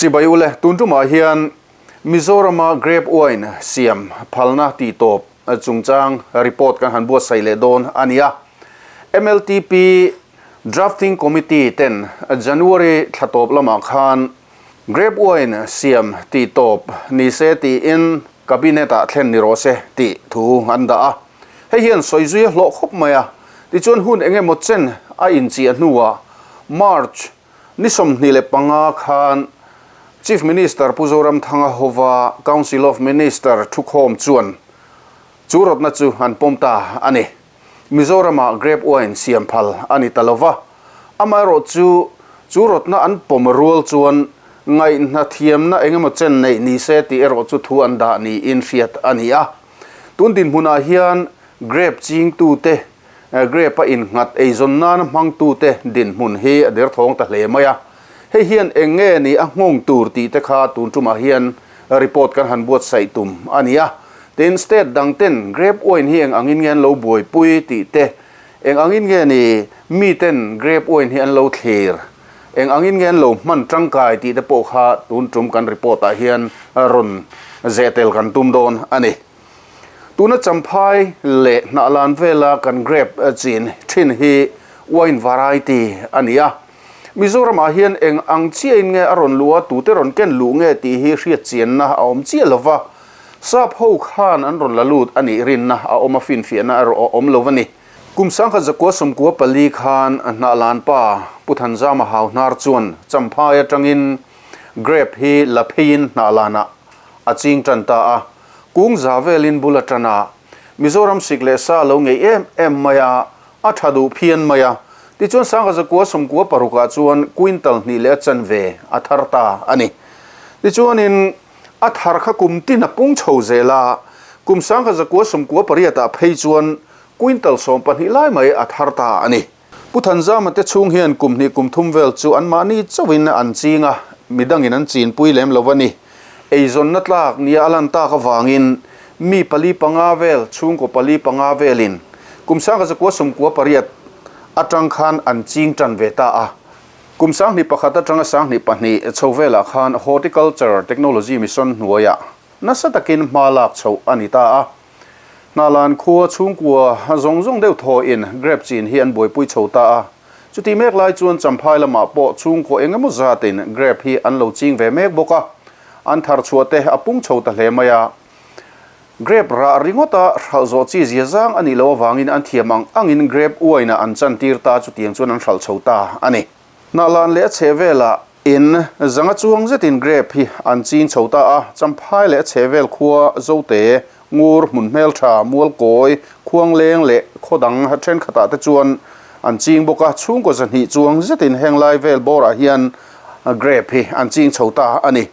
Chibai ule, tun tumah hian Mizorama grape wine siam phalna tihtawp chungchang report kan han buatsaih leh dawn a ni a. MLTP Drafting Committee ten January thla tawp lamah khan grape wine siam tihtawp ni se tiin Cabinet ah thlen ni rawh se tih thu an dah a. Hei hian sawi zui a hlawh khawp mai a, tichuan hun eng emaw chen a inchiah hnuah March ni 25 khan Chief Minister Pu Zoramthanga hova Council of Minister thukhawm chuan chu rawtna chu an pawm ta a ni. Mizoramah grape wine siam phal a ni ta lo va, amaherawh chu chu rawtna an pawm rual chuan ngaihna thiamna eng emaw chen neih ni se tih erawh chu thu an dah niin hriat a ni a. Tun dinhmunah hian grape chingtute, grape-a innghat eizawn nana hmangtute dinhmun hi a derthawng ta hle mai a. Hei hian eng nge ni a nghawng tur tih te kha tun tumah hian report kan han buatsaih tum a ni a. Tin, state dang ten grape wine hi eng angin nge an lo buaipui tih te, eng angin nge ni mi ten grape wine hi an lo thlir, eng angin nge an lo hman tangkai tih te pawh kha tun tum kan report ah hian rawn zeh tel kan tum dawn a ni. Tuna Champhai leh Hnahlan vela kan grape chin thin hi wine variety a ni a. Mizoramah hian eng ang chiahin nge a rawn luh a, tute rawn ken luh nge tih hi hriat chianna a awm chiah lo va. Sap ho khan an rawn la lut a nih rinna a awm a, finfiahna erawh a awm lo a ni. Kum 1994 khan Hnahlan pa Pu Thanzama Hauhnar chuan Champhai atangin grape hi la pheiin Hnahlanah a ching tan ta a, kung za velin bul a tan a, Mizoram sik leh sa lo ngei em em mai a, A tha duh phian mai a, tichuan 1996 ah chuan quintal hnih leh a chanve a thar ta a ni. Tichuanin a thar kha kum tin a pung chho zel a, kum 1998 ah phei chuan quintal 12 lai mai a thar ta a ni. Pu Thanzama te chhung hian kum hnih kum thum vel chu anmahni chauhin an ching a, midangin an chinpui lem lo a ni. Eizawnna tlak nia a lan tak avangin mi pali panga vel, chhungkaw pali panga velin kum 1998 atang khan an ching tan ve ta a. Kum 2001 atanga 2002 chho velah khan Horticulture Technology Mission hnuaiah nasa takin hma lak chhoh a ni ta a. Hnalan khua chhungkua zawng zawng deuh thawhin grape chin hi an buaipui chho ta a. Chutih mek lai chuan Champhai lamah pawh chhungkaw eng emaw zatin grape hi an lo ching ve mek bawk a, an thar chhuah te a pung chho ta hle mai a. Grape rah ringawta hralh zawh chi zia zang a nih loh avangin an thiam ang angin grape wine-ah an chantir ta chutiang chuan an hralh chho ta a ni. Hnahlan leh a chhehvelah in zanga chuang zetin grape hi an ching chho ta a, Champhai leh a chhehvel khua Zote, Ngur, Hmunhmeltha, Mualkawi, Khuangleng leh khaw dang thenkhatah te chuan an ching bawk a, chhungkaw 200 chuang zetin heng lai vel bawrah hian grape hi an ching chho ta a ni.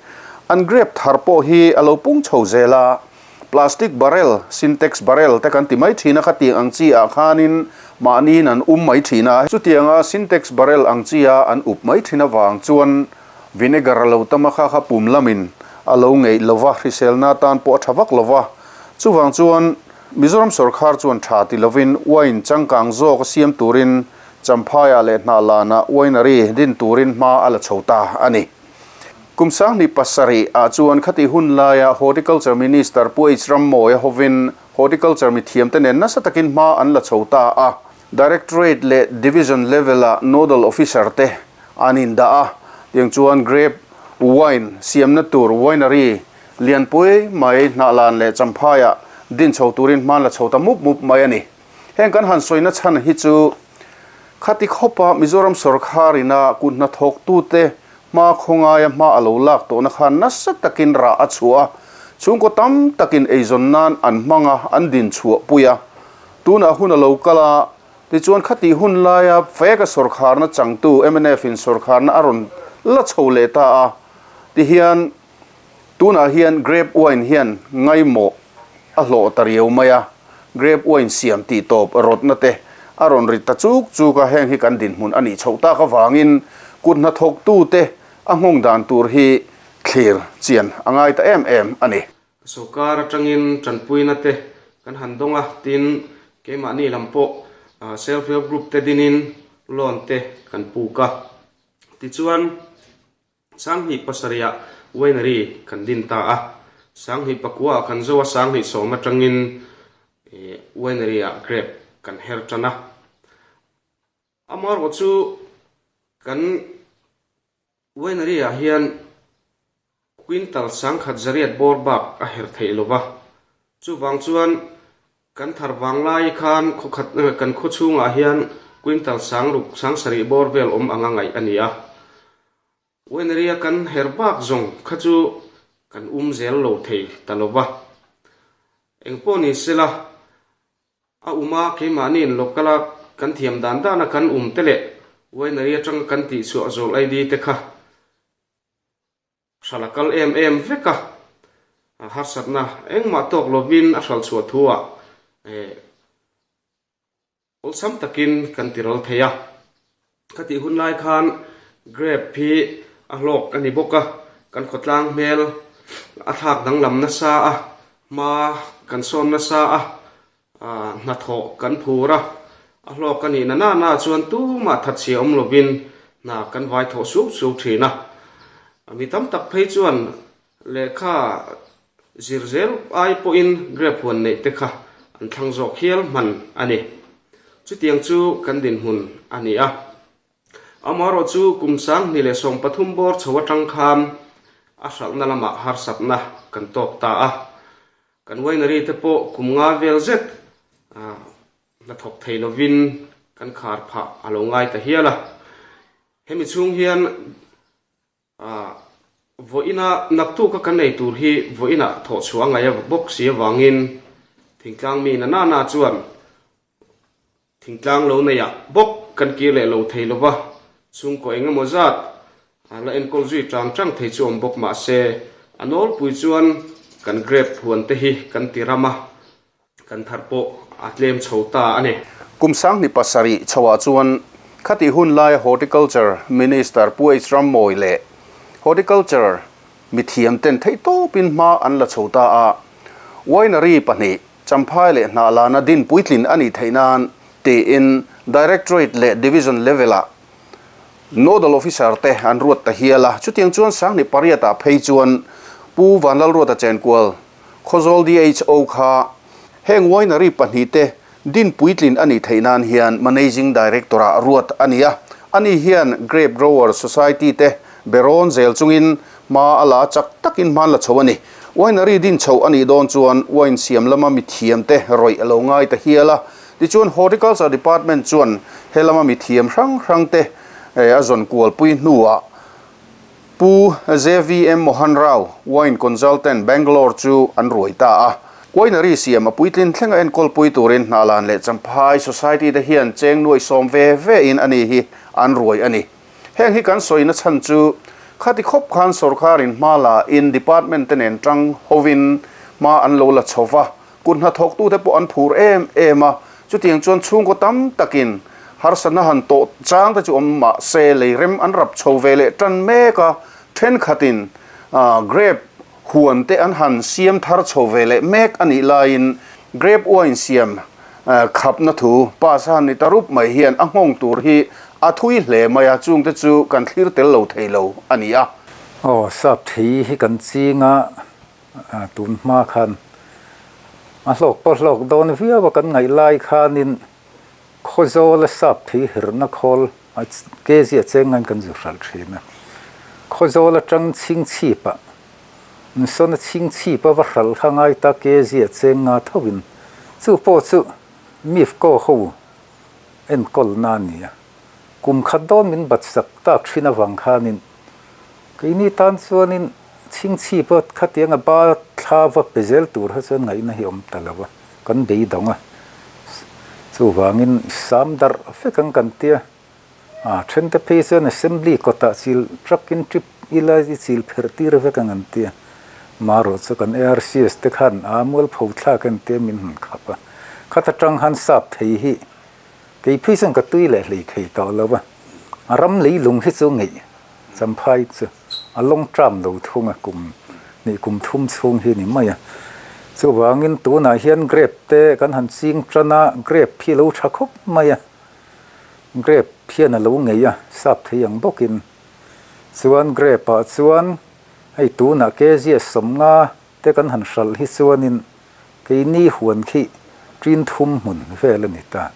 An grape thar pawh hi a lo pung chho zel a, Plastic barrel, Sintex barrel te kan ti mai thin a, khatiang ang chi ah khanin mahniin an um mai thin a. Chutianga Sintex barrel ang chi a an up mai thin avang chuan vinegar a lo tam a, kha kha pum lamin a lo ngeih lo va, hriselna atan pawh a tha vak lo va. Chuvang chuan Mizoram sawrkhar chuan tha ti lovin wine changkang zawk a siam turin Champhaiah leh Hnahlanah winery din turin hma a la chho ta a ni. Kum 2007 ah chuan khatih hun laia Horticulture Minister Pu H Rammawia hovin Horticulture mithiamte nen nasa takin hma an la chho ta a. Directorate leh Division level-ah Nodal Officer te an indah a, tiang chuan Grape Wine siamna tur Winery lianpui mai Hnahlan leh Champhaiah din chho turin hma an la chho ta mup mup mai a ni. Heng kan han sawina chhan hi chu khati khawpa Mizoram sawrkharina kut hnathawktute hma khawngaia hma a lo lak tawhna khan nasa takin rah a chhuah a, chhungkaw tam takin eizawn nan an hmang a, an din chhuah pui a. Tunah hun a lo kal a, tichuan khatih hun laia feka sawrkharna changtu mnf in sawrkharna a rawn la chho leh ta a, tihian Tunah hian grape wine hian ngaimawh a hlawh ta riau mai a, grape wine siam tih tawp rawtna te a rawn rit ta chuk chuk a, heng hi kan dinhmun a nih chhoh tak avangin kut hnathawktute a nghawng dan tur hi thlir chian a ngai ta em em a ni. Sawrkar atangin tanpuina te kan han dawng a, tin keimahni lam pawh self help group te dinin loan te kan puk a, tichuan. 27 ah winery kan din ta a, 2009 ah kan zo a, 2010 atangin winery ah grape kan her tan a. Amaherawh chu kan winery ah hian quintal 1800 bawr bak a her theih lo va, chuvang chuan kan thar vang lai khan khawkhat kan khaw chhungah hian quintal 6000 7000 bawr vel awm anga ngaih a ni a. Winery a kan her bak zawng kha chu kan um zel lo thei ta lo va. Engpawh ni sela A um a, keimahniin local a kan thiam dan dan a kan um te leh winery atanga kan tihchhuah zawl ID te kha hral a kal em em vek a, harsatna engmah tawk lovin a hral chhuah thu ah awlsam takin kan ti ral thei a. Ka tih hun lai khan grape hi a hlawk a ni bawk a, kan khawtlang hmel a thlak danglam nasa a, hma kan sawn nasa a, hnathawh kan phur a, a hlawk a nih na na na chuan tumah thatchhia awm lovin hna kan vai thawh suau suau thin a. Mi tam tak phei chuan lehkha Zir zel ai pawhin grape huan neih te kha an thlang zawk hial hman a ni. Chutiang chu kan dinhmun a ni a. Amaherawh chu kum 2013 bawr chho atang khan a hralhna lamah harsatna kan tawk ta a. Kan winery te pawh kum nga vel zet hnathawk thei lovin kan khar phah a lo ngai ta hial a. Hemi chhung hian Vawiina naktuk a kan ei tur hi vawiina thawh chhuah a ngaih a bawk si avangin thingtlang mi na nana chuan thingtlang lo neiah bawk kan kir leh lo thei lova, chhungkaw eng emaw zat la enkawl zui tang tang thei chu awm bawk mah se a nawlpui chuan kan grape huan te hi kan ti ram a. Kan thar pawh a tlem chho ta a ni. Kum 2007 chhoah chuan khatih hun laia Horticulture Minister Pu H. Rammawi leh Horticulture mithiam ten theihtawpin hma an la chho ta a. Winery pahnih Champhai leh Hnahlana din puitlin a nih theih nan tiin Directorate leh Division level-ah Nodal Officer te an ruat ta hial a. Chutiang chuan 2008 ah phei chuan Pu Vanlalruata Chenkual Khawzawl DHO kha heng winery pahnihte din puitlin a nih theih nan hian Managing Director-ah ruat a ni a. Ani hian Grape Growers Society te be rawn zel chungin hma a la chak takin hman la chho a ni. Winery din chhoh a nih dawn chuan wine siam lama mithiamte rawih a lo ngai ta hial a. Tichuan Horticulture Department chuan he lama mithiam hrang hrangte a zawn kualpui hnuah Pu JVM Mohan Rao, Wine Consultant, Bangalore chu an ruai ta a. Winery siam a puitlin thlenga enkawlpui turin Hnahlan leh Champhai Society te hian cheng nuai sawm ve ve in ani hi an ruai a ni. Heng hi kan sawina chhan chu khati khawp khan sorkarin hma la in department te nen tang hovin hma an lo la chho va, Kut hnathawktute pawh an phur em em a, chutiang chuan chhungkaw tam takin harsatna han tawh chang te chu awm mah se lei rem an rap chho ve leh tan mek a, thenkhatin grape huan te an han siam thar chho ve leh mek a nih laiin grape wine siam khapna thu pass a han ni ta rup mai hian a nghawng tur hi a thui hle mai a, chungte chu kan thlir tel lo thei lo a ni a. Aw, sap thei hi kan ching a, Tun hma khan a hlawk pawh hlawk dawn viau a kan ngaih lai khanin Khawzawl a sap thei herna khawl a kg a cheng ngain kan zu hralh thin a. Khawzawl atang chhingchhip ah Nsawna chhingchhip a va hralh kha ngai ta kg a cheng nga tho in chu pawh chu Mifco ho enkawl na a ni a. Kum khat dawn min bat sak tak thin avang khanin Keini tan chuanin chhingchhip a khatiang a ba thla va pe zel tur kha chuan ngaihna hi awm ta lo a, kan beidawng a. Chuvangin sam darh vek ang kan tia, a then te phei chuan assembly kawtah chil truck in trip ila i chil pherh tir vek ang an tia. Marawh chu kan ARCS te khan a mualpho thlak an tia min han khap a. Khata tang han sap thei hi kei phei chuan ka tui leh hlei thei tawh lo a, a ram leilung hi chu ngeih Champhai chu a long term lo thung a, kum hnih kum thum chhung hi ni mai a. Chuvangin tunah hian grape te kan han ching tan a, grape hi lo tha khawp mai a, grape hian a lo ngei a, sap thei ang bawkin. Chuan grape ah chuan hei tunah kg 50 te kan han hralh hi chuanin keini huan khi ṭin thum hmun vel a ni ta.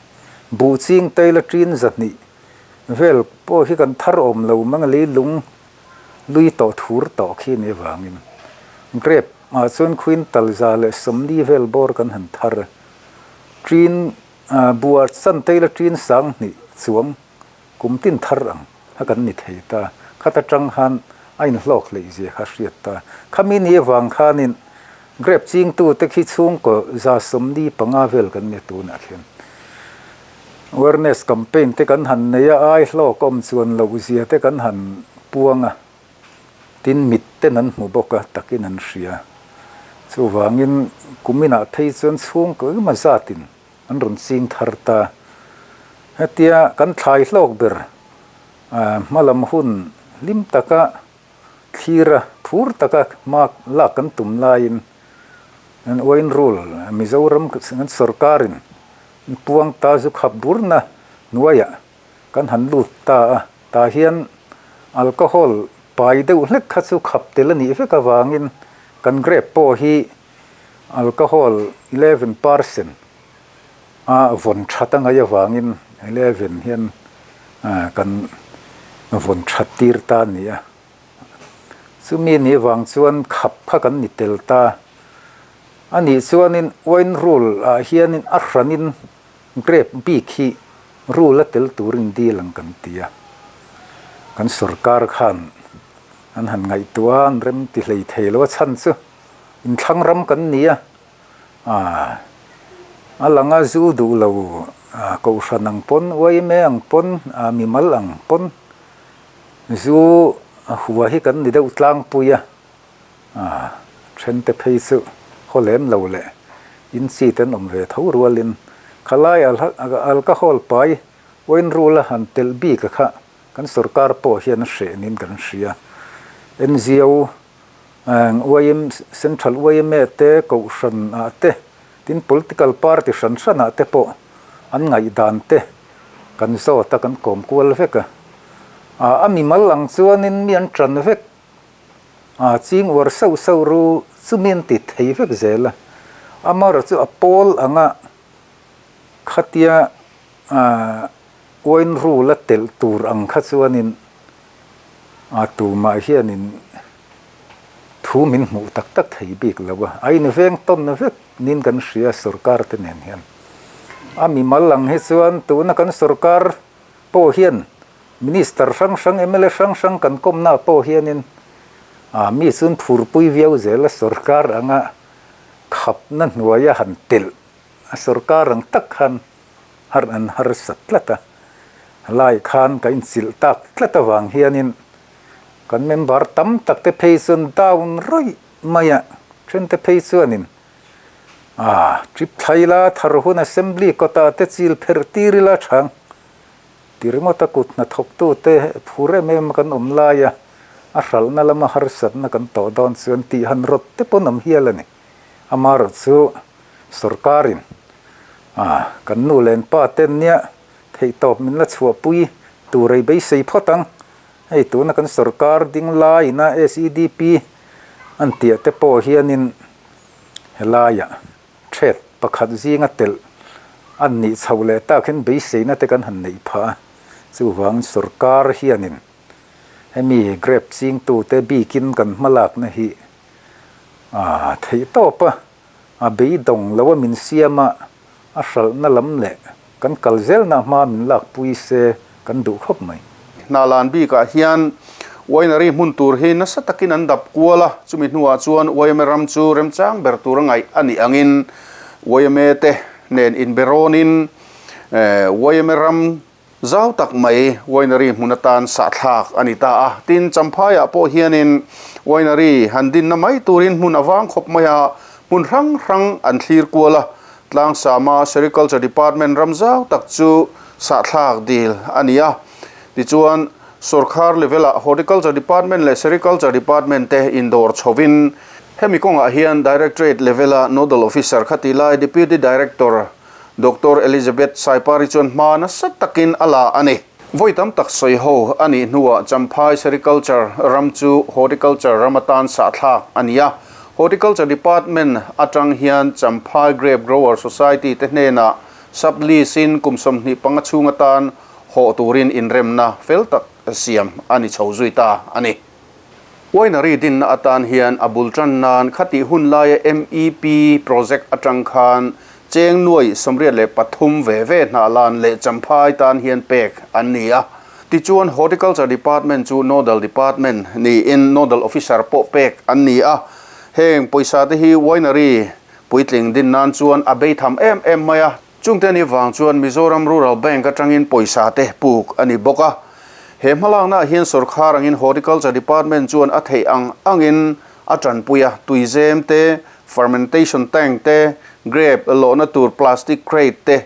Buh ching taila ṭin 200 vel pawh hi kan thar awm lo mang a leilung lui tawh thur tawh khi ni avangin grape ah chuan quintal 140 vel bawr kan han thar a. Ṭin buh ah chan taila ṭin 2000 chuang Kum tin thar ang kha kan ni thei ta. Khat atang khan a inhlawk hleih zia kha hriat ta. Khami ni avang khanin grape chingtute khi chhungkaw 145 vel kan ni tunah khian. Awareness campaign te kan han nei a, ai hlawk awm chuan loh zia te kan han puang a, tin mit ten an hmu bawk a, takin an hria. Chuvangin kuminah phei chuan chhungkaw emaw zatin An rawn ching thar ta. Hetia kan thlai hlawk ber hmalam hun hlim taka thlira phur taka hma lak kan tum laiin an wine rule Mizoram kan sorkarin puang ta zu khap burna hnuaiah kan han lut ta a. Tah hian alcohol pai deuh hlek kha chu khap tel a nih vek avangin kan grape pawh hi Alcohol 11% a vawn that a ngaih avangin 11 hian kan vawn that tir ta a ni a. Chumi ni avang chuan khap kha kan ni tel ta. A nih chuanin wine rule ah hianin a hranin grape bik hi rule a tel turin deal ang kan ti a. Kan sorkar khan an han ngaihtuah a, an rem ti hlei thei lo a chhan chu. Inthlang ram kan ni a, a lang a zu duh lo kohhran ang pawn, yma ang pawn, mimal ang pawn zu hua hi kan ni deuh tlangpui a, then te phei chu haw lem lo leh in chi te an awm ve tho rualin khalai alcohol pai wine rule a han telh bik a kha kan sorkar pawh hian a hreh niin kan hria. NGO Eng Central yma te, Kohhran ah te, tin political party hran hran ah te pawh an ngaihdan te kan zawt a, kan kawm kual vek a. A mimal ang chuanin mi an tan vek a, ching uar sauh sauh ru chu mi an ti thei vek zel a. Amaherawhchu chu a pawl anga khatia wine rule a telh tur ang kha chuanin A tumah hianin thu min hmuh tak tak thei bik lo a, a inveng tawn vek niin kan hria sorkar te nen hian. A mimal ang hi chuan tuna kan sorkar pawh hian minister hrang hrang, mla hrang hrang kan kawmna pawh hianin a mi chuan phurpui viau zel a sorkar anga khapna hnuaia han telh a sorkar ang tak khan Harh an harsat tlat a, lai khan ka inchilh tak tlat avang hianin kan member tam tak te phei chuan down rawih mai a, then te phei chuanin ah trip thlai ila thar hun assembly kawtah te chil pherh tir ila chang ti ringawt a kut hnathawktu te phur em em a kan awm lai a, a hralhna lama harsatna kan tawh dawn chuan tih han rawt te pawn awm hial a ni. Amaherawhchu chu sorkarin Ah, kan nu leh an pa ten nia theihtawp min la chhuahpui tur ei beisei phawt ang. Hei tuna kan sorkar ding laiina SEDP an tiah te pawh hianin helaiah thread pakhat zinga telh an nih chhoh leh tak hian beiseina te kan han neih phah a. Chuvangin sorkar hianin hemi grape chingtute bikin kan hmalakna hi theihtawp a. A beidawng lo a min siam a, a hralhna lam leh kan kal zelna hma min lakpui se kan duh khawp mai. Hnalan bikah hian winery hmun tur hi nasa takin an dap kual a, chumi hnuah chuan yma ram chu remchang ber tura ngaih a nih angin yma te nen inberawnin yma ram Zau tak mai winery hmun atan sahthlak a ni ta a. Tin, Champhaiah pawh hianin winery han dinna mai turin hmun a vang khawp mai a, hmun hrang hrang an thlir kual a. Tlangsama Sericulture Department ram zau tak chu sahthlak dil a ni a. Tichuan, sawrkhar level-ah Horticulture Department leh Sericulture Department te indawr chhovin, hemi kawngah hian Directorate level-a Nodal Officer kha ti lai Deputy Director, Doctor Elizabeth Saipari chuan hma nasa takin a la a ni. Vawi tam tak sawi ho a nih hnuah Champhai Sericulture ram chu Horticulture ram atan sahthlak a ni a. Horticulture Department atang hian Champhai Grape Grower Society te hnenah sub-lease in kum 25 chhung atan hawh turin inremna fel tak siam a ni chho zui ta a ni. Winery dinna atan hian a bul tan nan khatih hun laia MEP project atang khan cheng nuai 83 ve ve Hnahlan leh Champhai tan hian pek an ni a. Tichuan Horticulture Department chu Nodal Department niin Nodal Officer pawh pek an ni a. Heng pawisa te hi winery puitling din nan chuan a bei tham em em mai a. Chungte ni vang chuan Mizoram Rural Bank atangin pawisa te puk a ni bawk a. He hmalaknaah hian sawrkhar angin Horticulture Department chuan a theih ang angin a tanpui a, tuizem te, fermentation tank te, grape lawhna tur plastic crate te,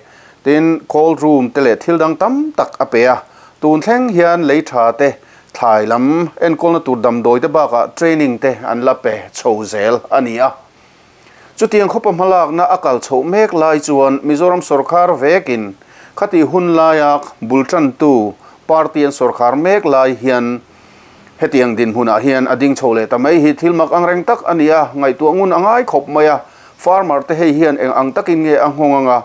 tin cold room te leh thil dang tam tak a pe a. Tun thleng hian lei tha te, thlai lam enkawlna tur damdawi te bakah training te an la pe chho zel a ni a. Chutiang khawpa hmalakna a kal chhoh mek lai chuan Mizoram sawrkhar vekin khatih hun laia bul tantu party an sawrkhar mek lai hian hetiang dinhmunah hian a ding chho leh ta mai hi thil mak angreng tak a ni a, ngaihtuah ngun a ngai khawp mai a. Farmer te hei hian eng ang takin nge a nghawng anga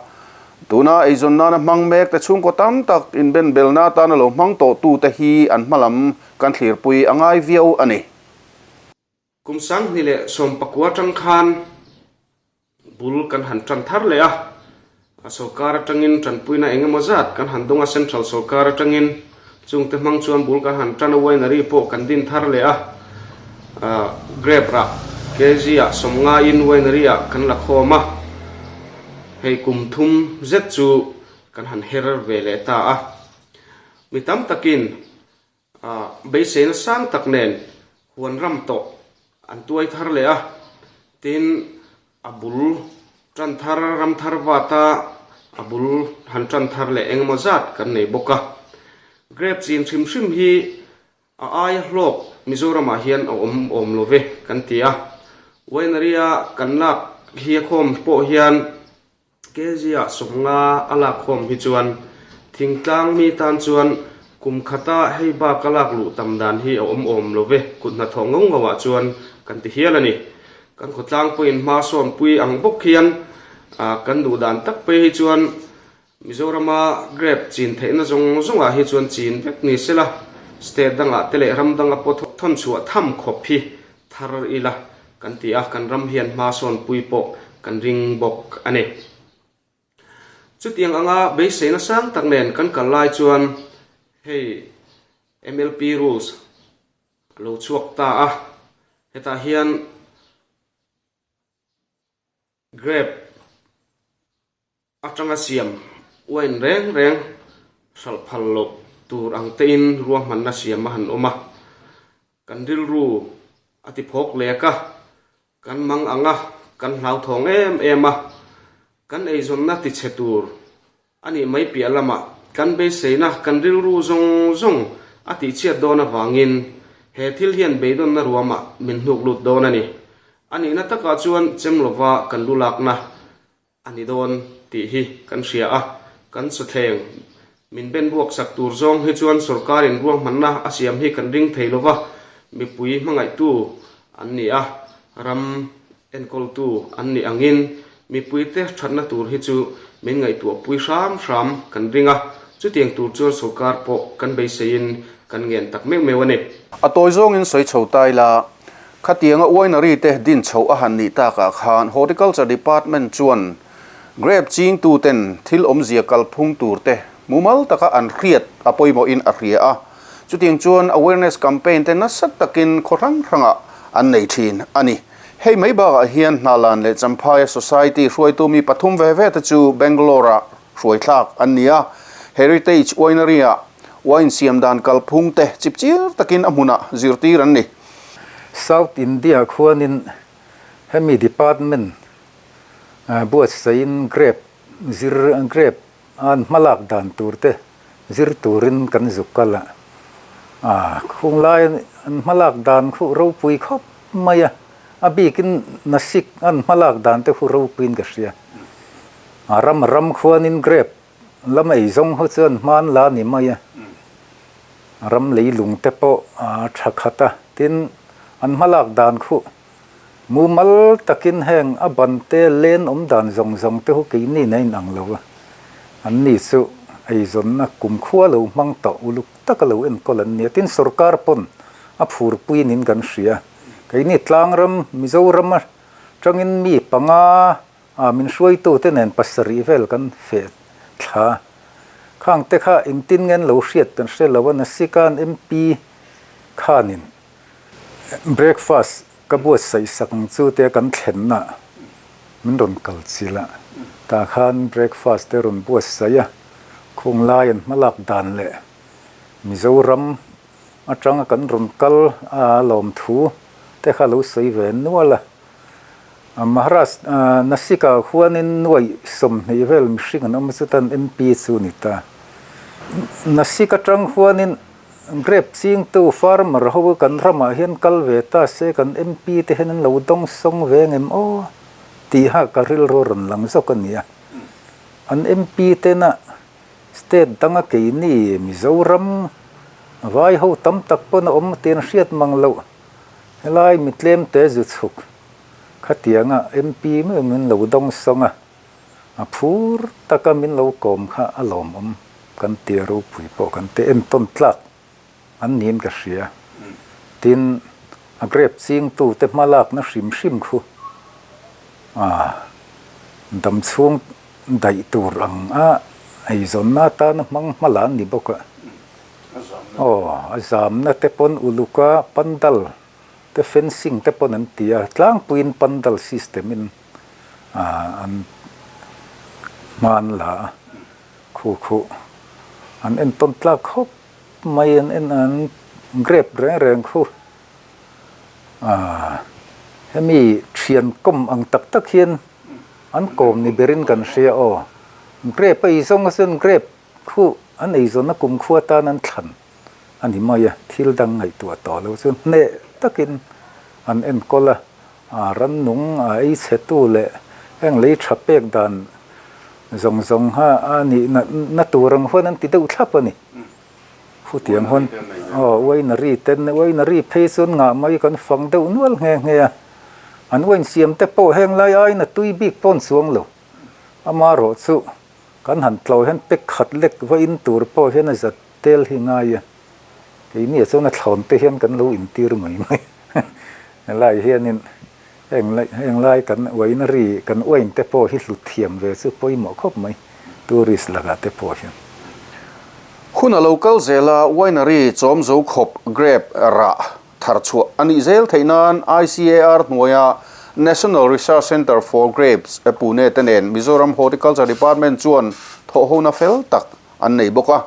tuna eizawn nana hmang mek te chhungkaw tam tak inbenbelna atana lo hmang tawhtute hi an hmalam kan thlirpui a ngai viau a ni. Kum 2019 atang khan bul kan han tan thar leh a, a sawrkar atangin tanpuina eng emaw zat kan han dawng a, central sawrkar atangin chungte hmang chuan bul kan han tan a, winery pawh kan din thar leh a, grape rah kg ah 50 in winery ah kan la khawm a, hei kum thum zet chu kan han her ve leh ta a, mi tam takin Beiseina sang tak nen huan ram tawh an tuai thar leh a, tin a bul tan thar ram thar vata a bul han tan thar leh engemaw zat kan nei bawk a. Grape chin hrim hrim hi a aia hlawk Mizoramah hian a awm awm lo ve kan ti a, winery a kan lak hi a khawm pawh hian Kg-ah 50 a lak khawm hi chuan thingtlang mi tan chuan kum khata hei bak a lak luh tam dan hi a awm awm lo ve, kut hnathawh ngau ngau ah chuan kan ti hial a ni. Kan khawtlang pawhin hma sawnpui ang bawk hian kan duh dan tak phei hi chuan Mizorama grape chin theihna zawng zawngah hi chuan chin vek ni sela, state dangah te leh ram danga pawh thawn chhuah tham khawp hi thar ila kan ti a, kan ram hian hma sawnpui pawh kan ring bawk a ni. Chutiang anga beiseina sang tak nen kan kal lai chuan hei MLP rules a lo chhuak ta a, hetah hian grape atanga siam wine reng reng hralh phal loh tur ang tein ruahmanna siam a han awm a, kan rilru a ti phawk lek a, kan mang ang a, kan hlauthawng em em a, kan eizawnna ti chhe tur a nih mai piah lamah kan beiseina kan rilru zawng zawng a tihchhiat dawn avangin he thil hian beidawnna ruamah min hnuk lut dawn a ni. A nihna takah chuan chem lova kan lu lakna A ni dawn tih hi kan hria a, kan sawthleng min ben buak sak tur zawng hi chuan sawrkarin ruahmanna a siam hi kan ring thei lova, mipui hmangaihtu an ni a, ram enkawltu an nih angin mipuite thatna tur hi chu min ngaihtuahpui hram hram kan ring a, chutiang tur chuan sawrkar pawh kan beiseiin kan ngen tak meuh meuh a ni. A tawi zawngin sawi chho ta ila, Khatianga winery te din chhoh a han nih takah khan Horticulture Department chuan grape chingtuten thil awmzia kalphung tur te mumal taka an hriat a pawimawhin a hria a, chutiang chuan awareness campaign te nasa takin khaw hrang hrangah an nei thin a ni. Hei mai bakah hian Hnahlan leh Champhaia Society hruaitu mi pathum ve ve te chu Bangalore-ah hruaithlak an ni a, Heritage Winery-ah wine siam dan kalphung te chipchir takin a hmunah zirtir an ni. South India khuanin hemi department buatsaihin grape zir grape an hmalak dan tur te zir turin kan zuk kal a, khunglai an hmalak dan khu ropui khawp mai a, a bikin Nasik an hmalak dan te khu ropuiin ka hria. A ram ram khuanin grape lam ei zawng ho chuan hman la ni mai a. Ram leilung te pawh a tha khat a, tin an hmalak dan khu mumal takin heng a ban te len awm dan zawng zawng te hu keini nen a inang lo a, an ni chu eizawnna kumkhua lo hmang tawh uluk taka lo enkawl an ni a, tin sorkar pawn a phurpui niin kan hria. Keini tlangram Mizoram atangin mi panga a min hruaitute nen pasarih vel kan feh thla. Khang te kha engtin nge an lo hriat kan hre lo a, Nasikan MP khanin breakfast ka buatsaih sak ang chu te kan thlenna min rawn kal chilh a, tah khan breakfast te rawn buatsaih a, khung lai an hmalak dan leh Mizoram atanga kan rawn kal a lawmthu te kha lo sawi ve nual a. Maharashtra Nasik ah huanin nuaih 20 vel mihring an awm a chutan MP chu a ni ta. Nasik atang huanin grape chingtu farmer ho kan ramah hian kal ve ta se kan MP te hian an lo dawng sawng ve ngem aw tiha ka rilru rawn lang zawk a ni a. An MP tena State danga keini Mizoram vai ho tam tak pawn a awm tih an hriat mang loh. Helai mi tlem te zu chhuk khatianga MP meuh min lo dawng sawng a, a phur taka min lo kawm kha a lawmawm kan ti a ropui pawh kan ti entawn tlak an niin ka hria. Tin, a grape chingtute hmalakna hrim hrim khu a damchhung daih tur ang a eizawnna atana hmang hma la an ni bawk a. Aw, a zamna te pawn uluka pandal te fencing te pawn an ti a, tlangpuiin pandal system in an hma an la a, khu khu an entawn tlak khawp mai an en an grape reng reng khu ah hemi thian kawm ang tak tak hian an kawm ni berin kan hria aw grape a ei zawng a chuan grape khu an ei zawnna kumkhua tan an thlan a ni mai a thil dang ngaihtuah tawh lo chu hneh takin an enkawl a ah rannung a ei chhe tu leh heng lei tha pek dan Zawng zawng kha a nih na tur ang huan an ti deuh thlap a ni. Khutiang huan aw winery ten winery phei chuan ngah mai kan fang deuh nual nghe nghe a. An wine siam te pawh heng lai aiin a tui bik pawn chuang lo. Amaherawh chu kan han tlo hian pek khat lek va in tur pawh hian a zat tel hi ngai a. Keini ah chuan a thlawn te hian kan lo intir mai mai. Helai hianin Heng heng lai kan winery kan wine te pawh hi hlut thiam ve chu pawimawh khawp mai tourist lakah te pawh hian. Hun a lo kal zel a, winery chawm zo khawp grape rah thar chhuah a nih zel theih nan ICAR hnuaia National Research Centre for Grapes Pune te nen Mizoram Horticulture Department chuan thawhhona fel tak an nei bawk a.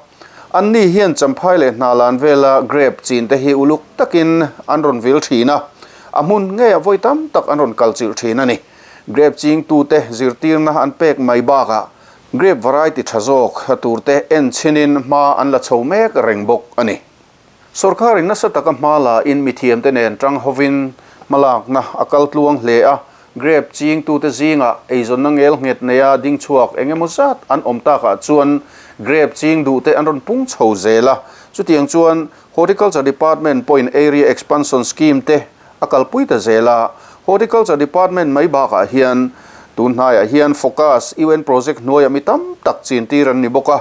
Anni hian Champhai leh Hnalan vela grape chin te hi uluk takin an rawn vil thin a, a hmun ngeiah vawi tam tak an rawn kal chilh thin a ni. Grape chingtute zirtirna an pek mai bakah grape variety tha zawk turte en chhinin hma an la chho mek reng bawk a ni. Sorkarin nasa taka hma la in mithiamte nen tang hovin hmalakna a kal tluang hle a, grape chingtute zingah eizawnna ngel nghet neia ding chhuak eng emaw zat an awm takah chuan grape ching duhte an rawn pung chho zel a. Chutiang chuan Horticulture Department pawhin Area Expansion Scheme te a kalpui ta zel a, Horticulture Department mai bakah hian tun hnaiah hian Focus UN Project hnuaiah mi tam tak chintir an ni bawk a,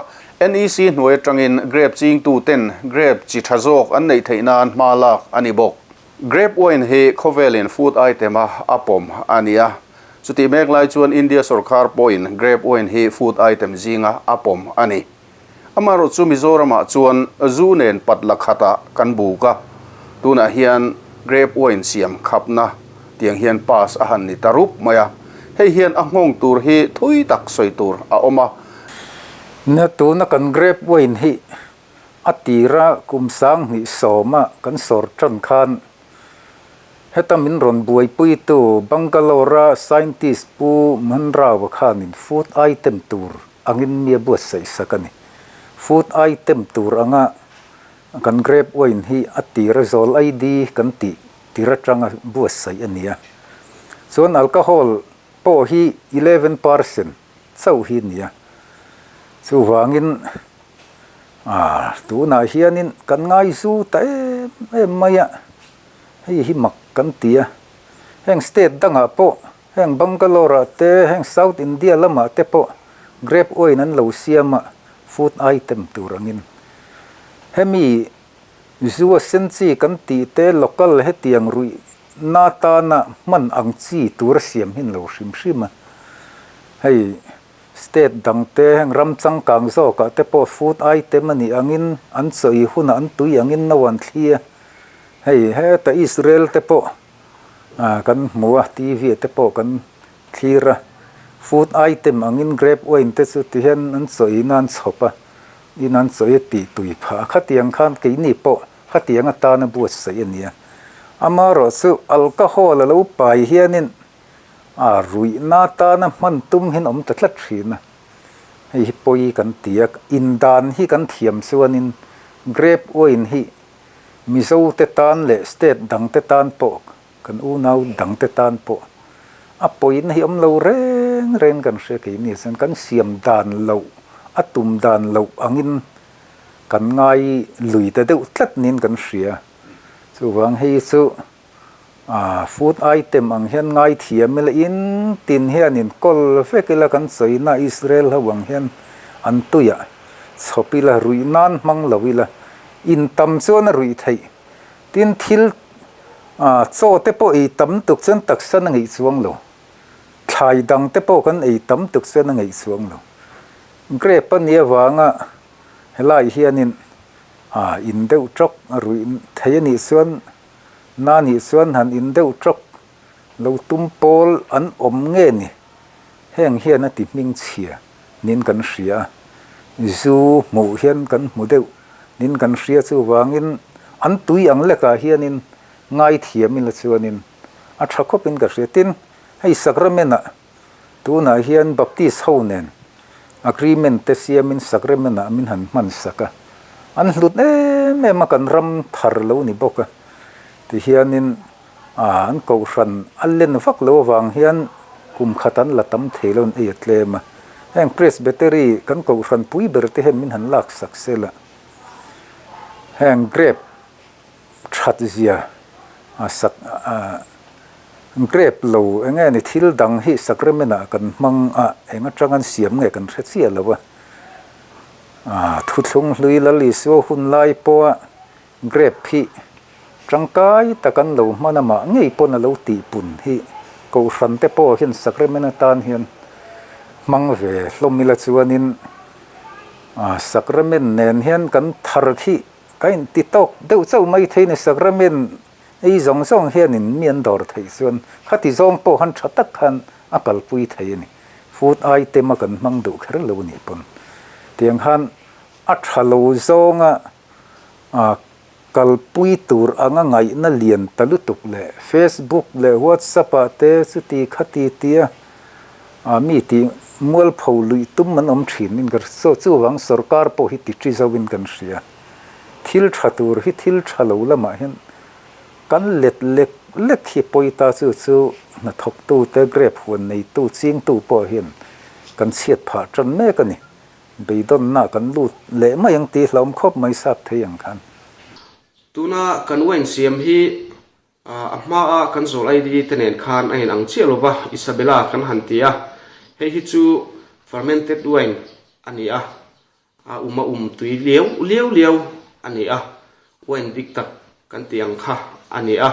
NEC hnuai atangin grape chingtu ten grape chi tha zawk an neih theih nan hma lak a ni bawk. Grape wine hi khawvelin food item a a pawm a ni a, chutih mek lai chuan India sorkar pawhin grape wine hi food item zinga a pawm a ni. Amaherawhchu Mizoramah chuan zu nen pat la khatah kan buk a, tunah hian grape wine siam khapna tiang hian pass a han ni ta rup mai a, hei hian a nghawng tur hi thui tak sawi tur a awm a. Nia tuna kan grape wine hi a tira kum 2010 a kan sawr tan khan heta min rawn buaipuitu Bangalore-a scientist Pu Mhanrao-a khanin food item tur angin mi a buatsaih sak a ni. Food item tur anga kan grape wine hi a tir a zawl ID kan tih tir atanga buatsaih a ni a. Chuan alcohol pawh hi 11% chauh hi a ni a. Chuvangin Ah, tunah hianin kan ngai zu ta em em mai a, hei hi mak kan ti a. Heng state dangah pawh, heng Bangalore ah te, heng South India lamah te pawh grape wine an lo siam a, food item tur angin. Hemi zu a sen chi kan tih te local hetiang ruih na tana hman ang chi tur a siam hin lo hrim hrim a. Hei state dang te heng ram changkang zawkah te pawh food item a nih angin an chawi hunah an tui angin no an thli a. Hei heta Israel te pawh kan hmu a, TV ah te pawh kan thlir a. Food item angin grape wine te chu tihian an chawi in an chhawp a. In an chawi a tih tui phah a, khatiang khan keini pawh khatiang atana buatsaih a nia. Amaherawhchu alcohol a lo pai hianin a ruihna atana hman tum hian awm ta tlat thin a, hei hi pawi kan ti a, indan hi kan thiam chuanin grape wine hi Mizo te tan leh state dang te tan pawh Kan unau dangte tan pawh a pawina hi awm lo reng reng kan hria keini chuan kan siam dan loh, a tum dan loh angin kan ngai lui ta deuh tlat niin kan hria. Chuvang hei chu food item ang hian ngai thiam ila in tin hianin kawl vek ila kan sawina Israel ho ang hian an tuiah chhawp ila ruih nan hmang lo ila in tam chuan a ruih theih. Tin thil chaw te pawh ei tam tuk chuan taksa na ngeih chuang lo. Thlai dang te pawh kan ei tam tuk chuan a ngeih chuang lo. Grape a nih avanga helai hianin in deuh tawk a ruih thei a nih chuan na nih chuan han in deuh tawk lo tum pawl an awm nge ni. Heng hian a ti hming chhia niin kan hria a, zu hmuh hian kan hmu deuh niin kan hria chuvangin an tui ang lekah hianin ngaithiam ila chuanin a tha khawpin ka hria. Tin, hei Sacrament-ah tunah hian Baptist ho nen agreement te siamin Sacrament-ah min han hman sak a, an hlut em em a kan ram thar lo ni bawk a, tihianin A, an kohhran a len vak lo avang hian kum khat an la tam thei lo an ei a tlem a. Heng Presbytery kan kohhran pui ber te hian min han lak sak sel a. Heng grape that zia a sak a grape lo eng nge ni thil dang hi sacrament ah kan hmang a eng atang an siam nge kan hre chiah lo a. A thuthlung hlui Lal Isua hun lai pawha Grape hi tangkai tak an lo hman amah ngei pawn a lo tihpun hi Kohhran te pawh hian sacrament atan hian hmang ve hlawm ila chuanin sacrament nen hian kan thar khi ka inti tawk deuh chauh mai thei ni sacrament ei zawng zawng hianin mi an dawr theih chuan khati zawng pawh han tha tak khan a kalpui thei a ni. Food item a kan hmang duh kher lo nih pawn tiang khan a tha lo zawnga A kalpui tur anga ngaihna lian ta lutuk leh Facebook leh WhatsApp ah te chuti khati tia mi tih mualpho luih tum an awm thin in ka hria. Chuvang sorkar pawh hi ti chi zo in kan hria. Thil tha tur hi thil tha lo lamah hian kan let lek lek hi pawi ta chu chu hnathawktu te grape huan neitu chingtu pawh hian kan chhiat phah tan mek a ni. Beidawnna kan lut leh mai ang tih hlauhawm khawp mai sap thei ang khan. Tuna kan wine siam hi a hmaa kan zawl ID te nen khan a inang chiah lo va, Isabella kan han ti a, hei hi chu fermented wine a ni a, a um a um tui liau liau liau a ni a, wine dik tak kan tih ang kha a ni a.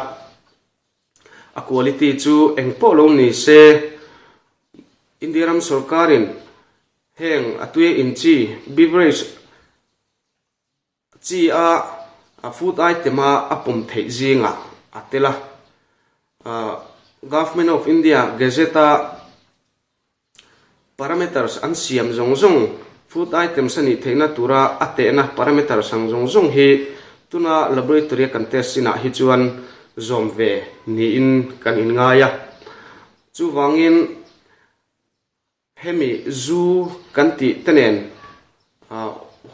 A quality chu eng pawh lo ni se, India ram sorkarin Heng a tui in chi, beverage chi a food item a a pawm theih zingah a tel a. Government of India Gazette a parameters an siam zawng zawng, food items a nih theihna tura a tehna parameters ang zawng zawng hi tuna laboratory a kan test chinah hi chuan zawm ve niin kan inngai a. Chuvangin. Hemi zu kan tih te nen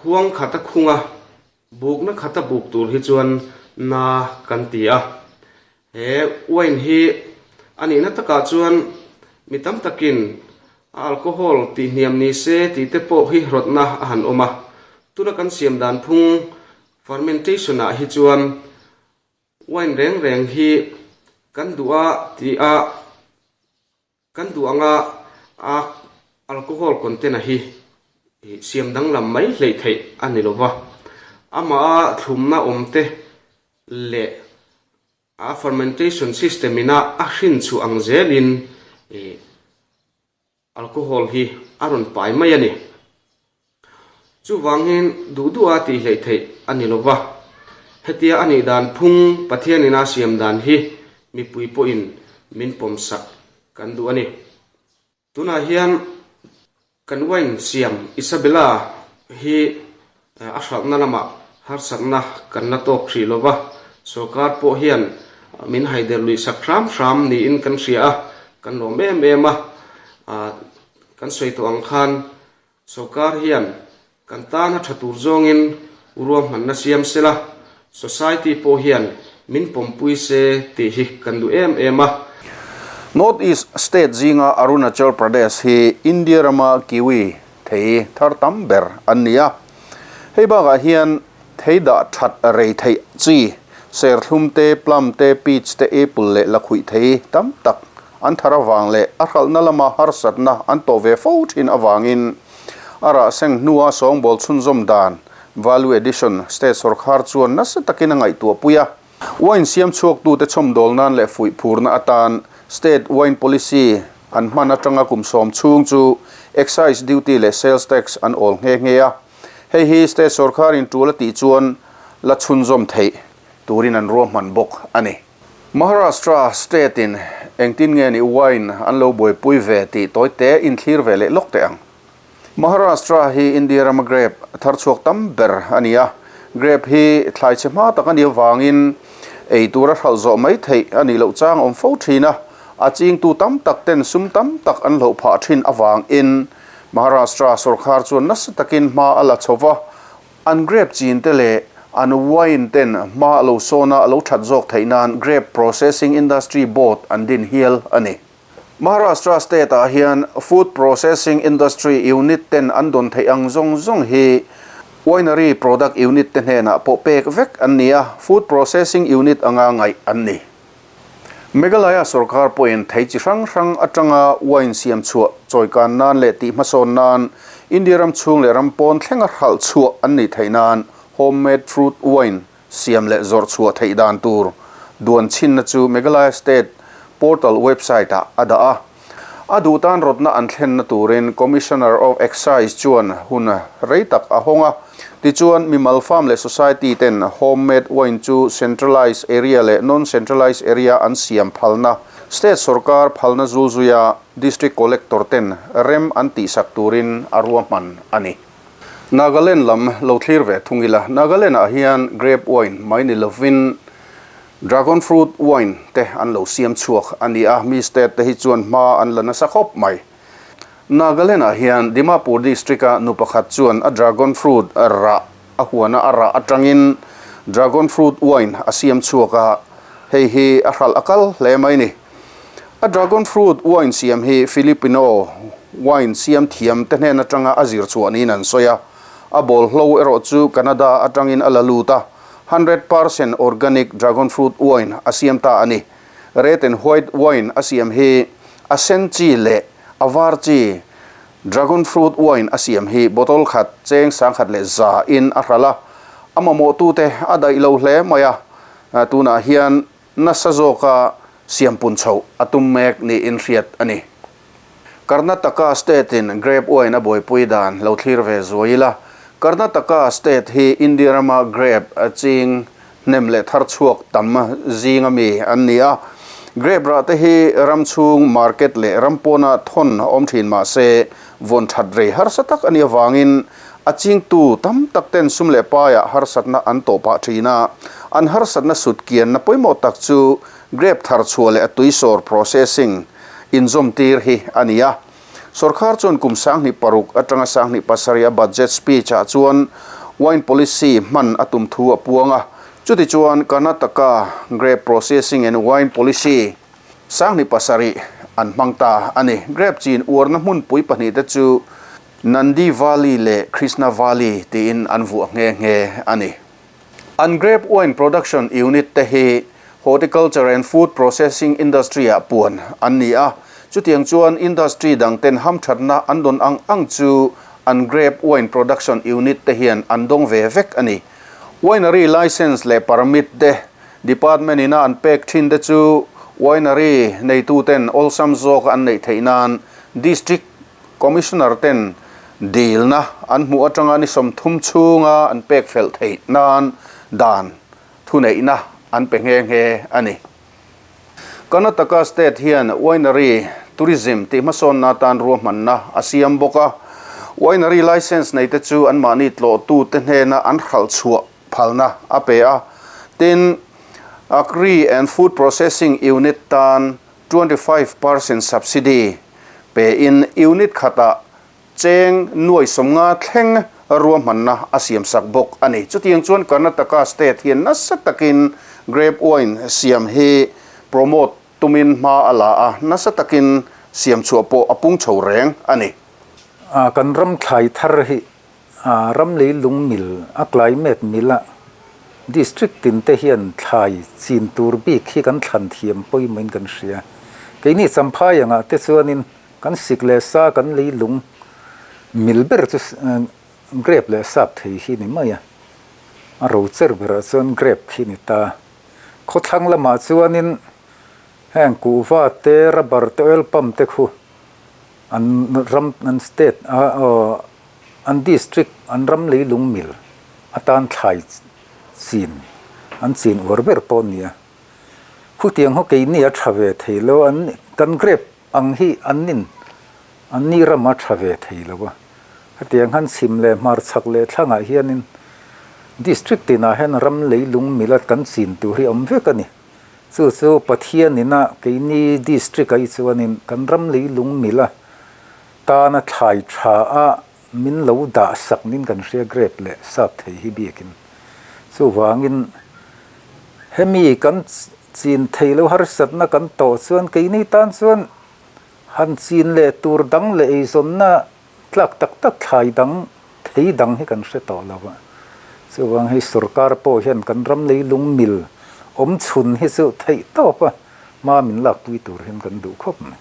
huang khata khunga bukna khata buk tur hi chuan na kan ti a. He wine hi a nihna takah chuan mi tam takin alcohol tih hniam ni se tih te pawh hi rawtna a han awm a. Tuna kan siam dan phung fermentation ah hi chuan wine reng reng hi kan duh a tih a kan duh anga a alcohol content a hi siam danglam mai hleih theih a ni lova, amah a thlumna awm te leh a fermentation system ina a hrin chhuah ang zelin ih Alcohol hi a rawn pai mai a ni. Chuvangin duh duha tih hleih theih a ni lo va. Hetia a nih dan phung Pathianin a siam dan hi mipui pawhin min pawmsak kan duh a ni. Tunah hian kan wine siam Isabella hi A hralhna lamah harsatna kan la tawk hrih lo va, sorkar pawh hian min haider luih sak hram hram niin kan hria a, kan lawm em em a. Kan sawi tawh ang khan sorkar hian kan tana tha tur zawngin ruahmanna siam se la, society pawh hian min pawmpui se tih hi kan duh em em a. North East state zinga Arunachal Pradesh hi India rama kiwi Thei thar tam ber an ni a. Hei bakah hian thei dah that rei theih chi, serthlum te, plum te, peach te, apple leh lakhuih thei tam tak an thar avang leh a hralhna lama harsatna an tawh ve fo thin avangin a rah seng hnua sawngbawl chhunzawm dan, value addition, state sawrkhar chuan nasa takin a ngaihtuahpui a. Wine siam chhuaktute chhawmdawl nan leh fuih phurna atan State Wine Policy an hman atanga kum sawm chhung chu Excise Duty leh Sales Tax an awl nghe nghe a. Hei hi State sawrkharin tul a tih chuan la chhunzawm theih turin an ruahman bawk a ni. Maharashtra State in engtin nge ni wine an lo buaipui ve tih tawite inthlir ve leh lawk teh ang. Maharashtra hi India rama grape thar chhuak tam ber a ni a, grape hi thlai chhe hma tak a nih avangin ei tura hralh zawh mai theih a nih loh chang a awm fo thin a, a chingtu tam tak ten sum tam tak an hloh phah thin avangin Maharashtra sawrkhar chuan nasa takin hma a la chho va, an grape chin te leh an wine ten hma a lo sawn a, a lo that zawk theih nan Grape Processing Industry Board an din hial a ni. Maharashtra state ah hian Food Processing Industry Unit ten an dawn theih ang zawng zawng hi Winery Product Unit te hnenah pawh pek vek an ni a, Food Processing Unit anga ngaih an ni. Meghalaya sorkar pawhin thei chi hrang hrang atanga wine siam chhuah chawikan nan leh tih hmasawn nan India ram chhung leh ram pawn thlenga hralh chhuah an nih theih nan Homemade Fruit Wine Siam leh zawrh chhuah theih dan tur duan chhinna chu Meghalaya State Portal website ah a dah a. A duh tan rawtna an thlenna turin Commissioner of Excise chuan hun rei tak a hawng a. Tichuan, mimal farm leh society ten homemade wine chu centralised area leh non-centralised area an siam phalna, state sorkar phalna zulzuia District Collector ten rem an tihsak turin a ruahman a ni. Nagaland lam lo thlir ve thung ila, Nagaland ah hian grape wine mai ni lovin dragon fruit wine te an lo siam chhuak a ni a, mi state te hi chuan hma an la nasa khawp mai. Nagaland ah hian Dimapur district a nu pakhat chuan a dragon fruit rah a huana a rah atangin dragon fruit wine a siam chhuak a, hei hi a hralh a kal hle mai ni. A dragon fruit wine siam hi Filipino wine siam thiam te hnen atanga a zir chhuah niin an sawi a, a bawlhlo erawh chu Canada atangin a la lut a, 100% organic dragon fruit wine a siam ta a ni. Red and white wine a siam hi a sen chi leh a var chi dragon fruit wine a siam hi bottle khat cheng 1100 in a hralh a, a mamawhtute a daih lo hle mai a, tunah hian Nasa zawka siampun chhoh a tum mek niin hriat a ni. Karnataka state-in grape wine a buaipui dan lo thlir ve zuai ila, Karnataka state hi India rama grape ching hnem leh thar chhuak tam zinga mi an ni a. Grape rah te hi ram chhung market leh ram pawna thawn awm thin mah se vawn that rei harsa tak a nih avangin A chingtu tam tak ten sum leh paiah harsatna an tawh pah thin a, an harsatna sut kianna pawimawh tak chu grape thar chhuah leh a tuisawr processing inzawm tir hi a ni a. Sorkar chuan kum 2006 atanga 2007 a budget speech ah chuan wine policy hman a tum thu a puang a, chutichuan Karnataka Grape Processing and Wine Policy 2007 an hmang ta a ni. Grape chin uarna hmunpui pahnihte chu. Nandi Valley leh Krishna Valley tiin an vuah nghe nghe a ni. An grape wine production unit te hi horticulture and food processing industry ah puan an ni a, chutiang chuan industry dang ten hamthatna an dawn ang ang chu an grape wine production unit te hian an dawng ve vek a ni. Winery license leh permit te department ina an pek thin te chu winery neitu ten awlsam zawk an neih theih nan district Commissioner ten dilna an hmuh atanga ni 30 chhunga an pek fel theih nan dan thuneihna an pe nghe nghe a ni. Karnataka state hian winery tourism tih hmasawnna atan ruahmanna a siam bawk a, winery license neite chu anmahni tlawhtute hnena an hralh chhuah phalna a pe a, tin, Agri and Food Processing Unit tan 25% subsidy pein unit khatah cheng nuai 50 thleng ruahmanna a siamsak bawk a ni. Chutiang chuan Karnataka state hian nasa takin grape wine siam hi promote tumin hma a la a, nasa takin siam chhuah pawh a pung chho reng a ni. Kan ram thlai thar hi Ram leilung mil, a climate mil a district tin te hian thlai chin tur bik hi kan thlan thiam pawimawhin kan hria. Keini Champhai angah te chuanin kan sik leh sa kan leilung mil ber chu grape leh sap thei hi ni mai a, a ro cher berah chuan grape khi ni ta. Khawthlang lamah chuanin heng kuhva te, rubber te, oil palm te khu an ram an state a aw an district an ram leilung mil atan thlai chin an chin uar ber pawh a ni a. Khutiang ho keini a tha ve thei lo an kan grape ang hi an nin an ni ram a tha ve thei lo a. Hetiang han chhim leh hmarchhak leh thlangah hianin district tinah hian ram leilung mil a kan chin tur hi a awm vek a ni. Chu chu Pathian ina keini district ah hi chuanin kan ram leilung mila tana thlai tha a min lo dah sak nin kan hria grape leh sap thei hi biakin. Chuvangin hemi kan chin thei lo harsatna kan tawh chuan keini tan chuan han chin leh tur dang leh eizawnna Tlak tak tak thlai dang, thei dang hi kan hre tawh lo a. Chuvang hei sorkar pawh hian kan ram leilung mil awm chhun hi chu theih tawp a, hma min lakpui tur hian kan duh khawp mai.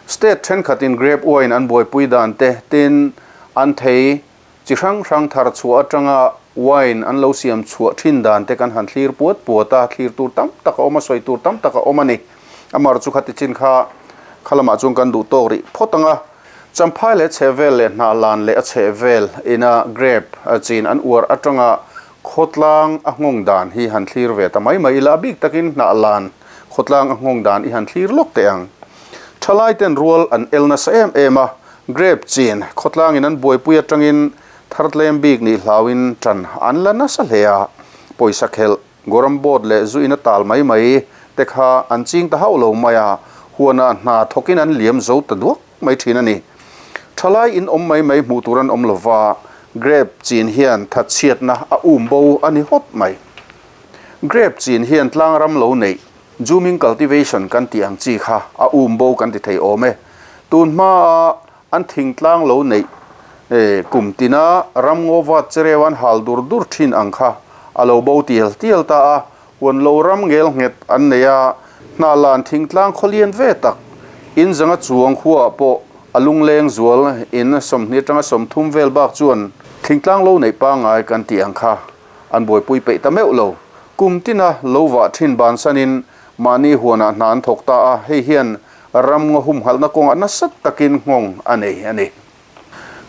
State thenkhatin grape wine an buaipui dan te, tin, an thei chi hrang hrang thar chhuah atanga wine an lo siam chhuah thin dan te kan han thlir puat puat a, thlir tur tam tak a awm a, sawi tur tam tak a awm a ni. Amar chu khati chin kha kha lamah chuan kan duh tawk rih phawt ang a. Champhai leh chhehvel leh hnahlan leh a chhehvel ina grape chin an uar atanga khawtlang a nghawng dan hi han thlir ve ta mai mai ila, a bik takin hnahlan khawtlang a nghawng dan i han thlir lawk teh ang. Thalai ten rual an el nasa em em a, grape chin khawtlangin an buaipui atangin thar tlem bik nih hlauin tan an la nasa hle a, pawisa khelh Goram board leh zu in a tal mai mai te kha an ching ta hauh lo mai a, huanah hna thawkin an liam zo ta duak mai thin a ni. Thalai in awm mai mai hmuh tur an awm lo va, grape chin hian thatchhiatna a um bo a ni hawt mai. Grape chin hian tlangram lo neih, zooming cultivation kan tih ang chi kha a um bo kan ti thei awm e. Tun hmaa An thingtlang lo neih kum tina ramngaw vat chereu an hal dur dur thin ang kha a lo bo tial tial ta a, huan lo ram ngel nghet an nei a, hnahlan thingtlang khawlian ve tak in zanga chuang khuaah pawh a lungleng zual in 20 atanga 30 vel bak chuan thingtlang lo neih pangngai kan tih ang kha an buaipui peih ta meuh lo. Kum tina lo vah thin bansanin mahni huanah hna an thawk ta a, hei hian Ram ngaw humhalhna kawngah nasa takin nghawng a nei a ni.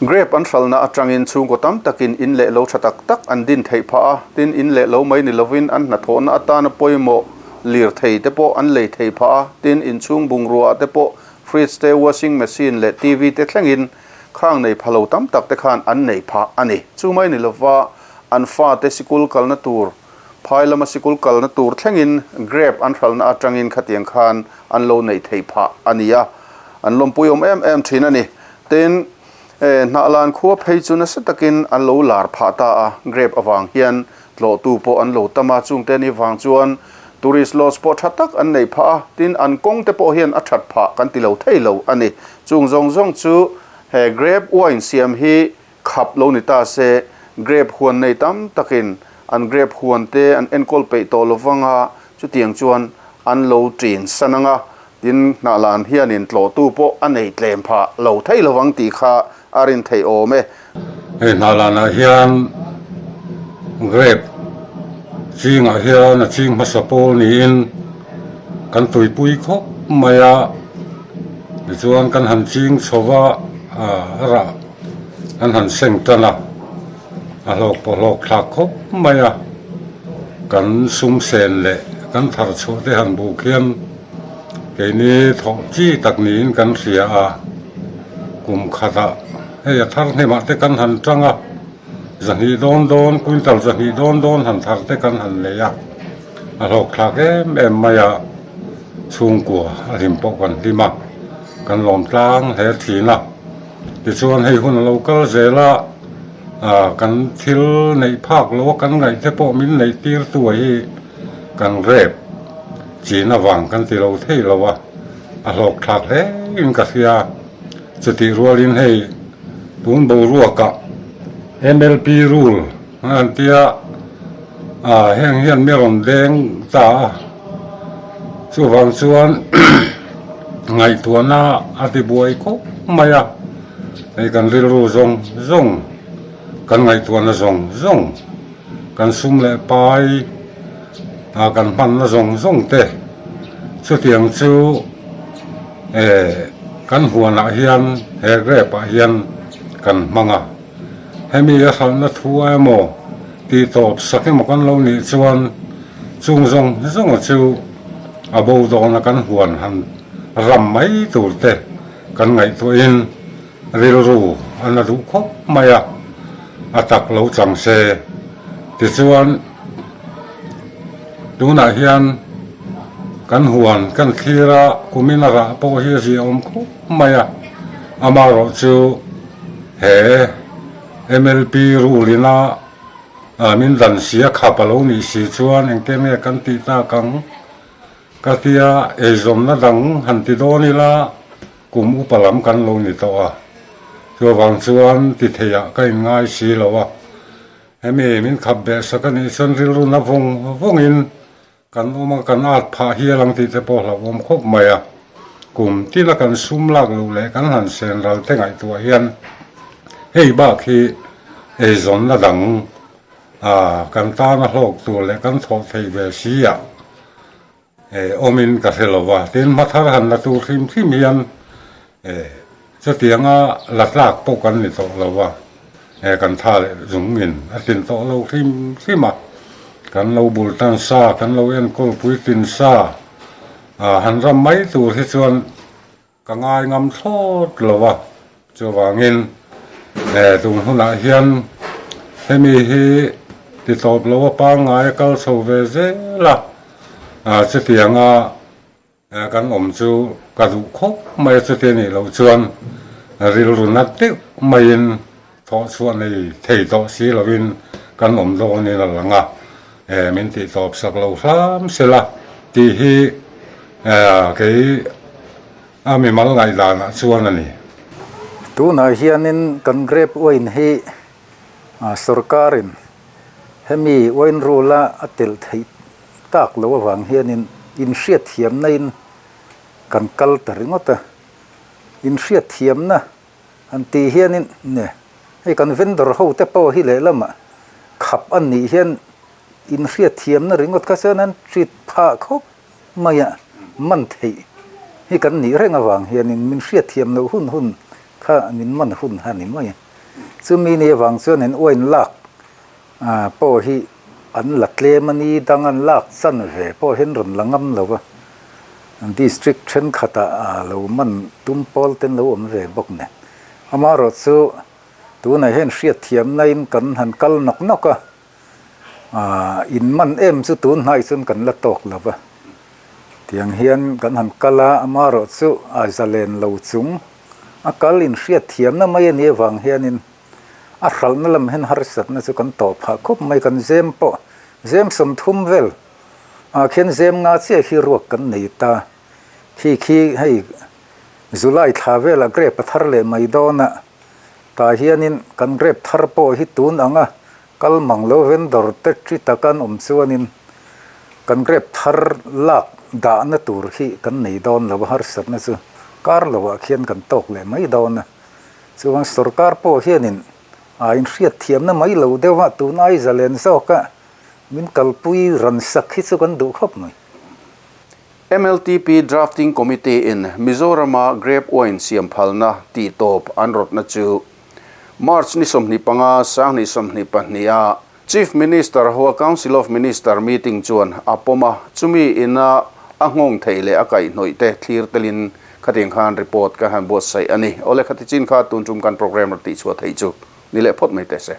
Grape an hralhna atangin chhungkaw tam takin in leh lo tha tak tak an din theih phah a, tin in leh lo mai ni lovin an hnathawhna atana pawimawh lirthei te pawh an lei thei phah a, tin inchhung bungrua ah te pawh fridge te, washing machine leh TV te thlengin khang nei pha lo tam tak te khan an nei phah a ni. Chu mai ni lova an fate sikul kalna tur Phai lama sikul kalna tur thlengin grape an hralhna atangin khatiang khan an lo neih theih phah a ni a, an lawmpui awm em em thin a ni. Tin, Hnahlan khua phei chu nasa takin an lo lar phah ta a, grape avang hian tlawhtu pawh an lo tam a, chungte ni vang chuan tourist lodge pawh tha tak an neih phah a, tin an kawng te pawh hian a that phah kan ti lo thei lo a ni. Chung zawng zawng chu He grape wine siam hi khap lo ni ta se, grape huan nei tam takin an grape huan te an enkawl peih tawh lo vang a, chutiang chuan an lo ṭin san ang a, tin hnahlan hianin tlawhtu pawh a nei tlem phah lo thei lo vang tih kha a rin theih awm e. Hei hnahlanah hian grape chingah hian a ching hmasa pawl niin kan tuipui khawp mai a, tichuan kan han ching chho va a rah an han seng tan a, a hlawk pawh hlawk thlak khawp mai a, kan sum sen leh kan thar chhuah te han buk hian keini thawh chi tak niin kan hria a, kum khatah hei a thar hnemah te kan han tang a, zahnih dawn dawn quintal zahnih dawn dawn han thar te kan han nei a, a hlawk thlak em em mai a, chhungkua a hlim pawh kan hlim a, kan lawm tlang hle thin a. Tichuan hei hun a lo kal zel a, ah kan thil neih phak lo a kan ngaih te pawh min neih tir tu a hi kan rep chin avang kan ti lo thei lo a, a hlawk thlak hle in ka hria. Chutih rualin hei tun boruakah MLP rule an tia ah heng hian mi rawn deng ta a, chuvang chuan ngaihtuahna a ti buai khawp mai a, hei kan rilru zawng zawng kan ngaihtuahna zawng zawng kan sum leh pai ah kan hmanna zawng zawng te chutiang chu eh kan huanah hian he grape ah hian kan hmang a. Hemi a hralhna thu a emaw tih tawp sak emaw kan lo nih chuan chung zawng zawnga chu a bo dawna kan huan han ram mai tur te kan ngaihtuahin rilru a na duh khawp mai a, a tak lo chang se. Tichuan tunah hian kan huan kan thlir a, kumin a rah pawh hi a ziahawm khawp mai a, amaherawh chu. He MLP rule ina min dan si a khap a lo nih si chuan engte nge kan tih tak ang? Ka tia eizawnna dang han ti dawn ila kum upa lam kan lo ni tawh a, chuvang chuan ti theiah ka inngai si lo a, hemi min khap beh sak a nih chuan rilru na vawng vawngin Kan awm a, kan at phah hial ang tih te pawh hlauhawm khawp mai a. Kum tina kan sum lak loh leh kan han sen ral te ngaihtuah hian hei bak hi eizawnna dang kan tana hlawk tur leh kan thawh thei ve si ah awmin ka hre lo va. Tin, hmathar han la tur hrim hrim hian Chutianga la tlak pawh kan ni tawh lo va, he kan tha leh zungin a tlin tawh lo hrim hrim a, kan lo bul tan sa, kan lo enkawl puitlin sa ah han ram mai tur hi chuan ka ngai ngam thlawt lo va, chuvangin he tun hunah hian hemi hi ti tawp lo a pangngai a kal chho ve zel a, ah chutianga. Kan awm chu ka duh khawp mai a, chuti anih loh chuan rilru nat deuh maiin thawh chhuah nei thei tawh si lovin kan awm dawnin a lang a, min tih tawp sak lo hram sela tih hi kei a mimal ngaihdanah chuan a ni. Tunah hianin kan grape wine hi sorkarin hemi wine rule a a telh theih tak loh avang hianin inhriatthiamna in kan kal ta ringawt a, inhriatthiamna han tih hianin ne hei kan vendor ho te pawh hi lehlamah khap a nih hian inhriatthiamna ringawt kha chuan an tit phah khawp mai a, man theih hi kan nih reng avang hianin min hriatthiam loh hun hun kha min man hun a ni mai a, chumi ni avang chuan in uain lak pawh hi an la tlem a ni, dang an lak chan ve pawh hian rawn la ngam lo va, district thenkhatah lo man tum pawl te an lo awm ve bawk nen. Amaherawh chu tunah hian hriatthiamna in kan han kal nawk nawk a, in man em chu tun hnai chuan kan la tawk lo va, tiang hian kan han kal a, amaherawh chu a zalen lo chung a kal in hriatthiamna mai a nih avang hianin A hralhna lam hian harsatna chu kan tawh phah khawp mai, kan zem pawh zem 30 vel ah khian zem nga chiah hi ruak kan nei ta, khi khi hei July thla velah grape a thar leh mai dawn a, tah hianin kan grape thar pawh hi tun anga kal mang lo vendor te chi taka an awm chuanin kan grape thar lak dahna tur hi kan nei dawn lo a, harsatna chu kar loah khian kan tawk leh mai dawn a. Chuan sorkar pawh hianin a inhriat thiamna mai lo deuh a, tun ai zalen zawka min kalpui ran sak hi chu kan duh khawp mai. MLTP Drafting Committee in Mizorama grape wine siam phalna tihtawp an rawtna chu March ni 25, 2022 a Chief Minister hoa Council of Minister meeting chuan a pawm a, chumi ina a nghawng theih leh a kaihhnawih te thlir telin khatiang khan report kan han buatsaih a ni. Awle khati chin kha tun tum kan programme rawh tihchhuah theih chu ni leh phawt mai teh se.